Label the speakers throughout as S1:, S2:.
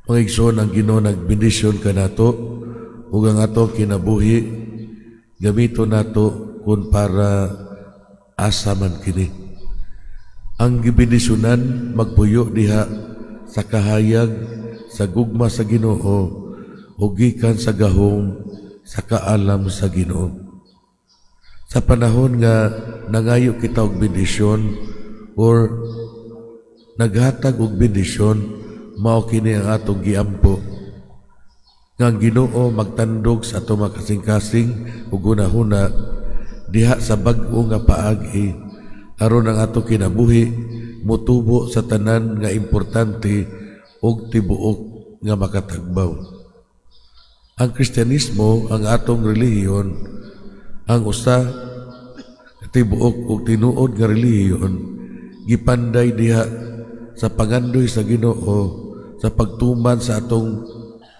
S1: Mga igsoon, ang Ginoo nagbendisyon kanato ug ang ato kinabuhi gamito nato kung para asa man kini. Ang gibendisyonan magpuyo diha sa kahayag sa gugma sa Ginoo ug gikan sa gahom sa kaalam sa Ginoo. Sa panahon nga nangayo kita og bendisyon or naghatag og bendisyon, mao kini ang atong giampo nga ang Ginoo magtandog sa atong makasing-kasing ug hunahuna diha sa bag-o nga paagi aron ang atong kinabuhi motubo sa tanan nga importante ug tibuok nga makatagbaw. Ang Kristyanismo, ang atong relihiyon, ang usa tibuok ug tinuod nga relihiyon, gipanday diha sa pangandoy sa Ginoo sa pagtuman sa atong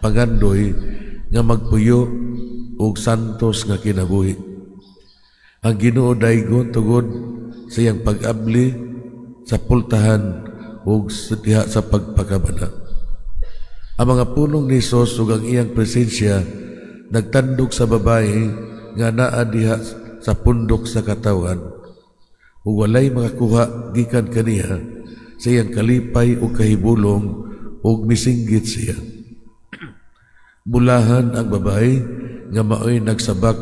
S1: pangandoy nga magpuyo og santos nga kinabuhi. Ang Ginoo daygon tungod sa iyang pag-abli sa pultahan ug diha sa pagpakabana. Ang mga pulong ni Hesus ug ang iyang presensya nagtandog sa babae nga naa diha sa pundok sa katawhan ug walay makakuha gikan kaniya sa iyang kalipay ug kahibulong ug misinggit siya. Bulahan ang babae nga maoy nagsabak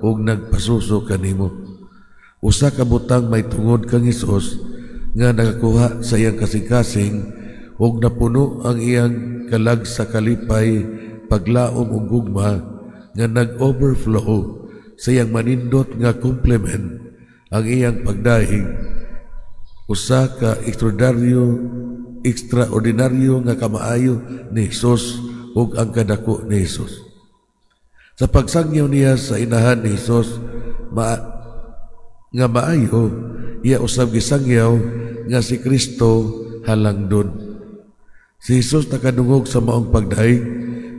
S1: ug nagpasuso kanimo. Usa ka butang may tungod kang Hesus nga nakakuha sa iyang kasing-kasing ug napuno ang iyang kalag sa kalipay, paglaom ug gugma nga nag-overflow sa iyang manindot nga compliment, ang iyang pagdaig, usa ka extraordinaryo nga kamaayo ni Hesus ug ang kadako ni Hesus. Sa pagsangyaw niya sa inahan ni Hesus nga maayo, iya usab gisangyaw nga si Kristo halangdon. Si Hesus nakadungog sa maong pagdaig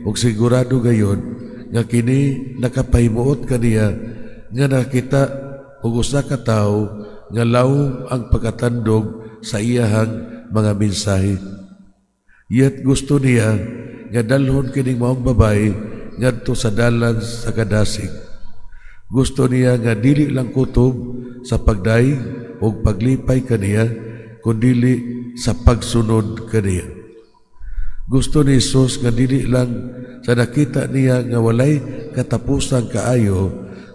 S1: ug sigurado gayon nga kini nakapahimuot kaniya nga nakita og usa ka tawo nga lawom ang pagkatandog sa iyahang mga mensahe. Yet gusto niya nga dalhon kining maong babae ngadto sa dalan sa kadasig. Gusto niya nga dili lang kutob sa pagdaig ug paglipay kaniya, kundili sa pagsunod kaniya. Gusto ni Jesus nga dili lang sa nakita niya nga walay katapusang kaayo,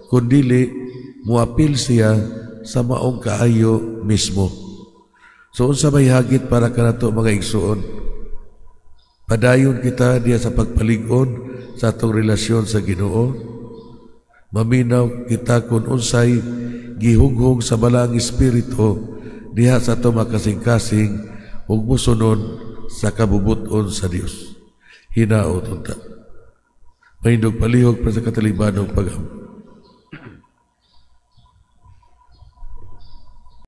S1: kundili muapil siya sa maong kaayo mismo. So unsa may hagit para kanato, mga igsuon? Padayon kita diya sa pagpalig-on sa atong relasyon sa Ginoo. Maminaw kita kung unsay gihughog sa Balaang Espiritu diha sa atong makasing-kasing ug musunod sa kabubut-on sa Dios. Hinaot unta. Mahindog palihog pa sa katalibanong pag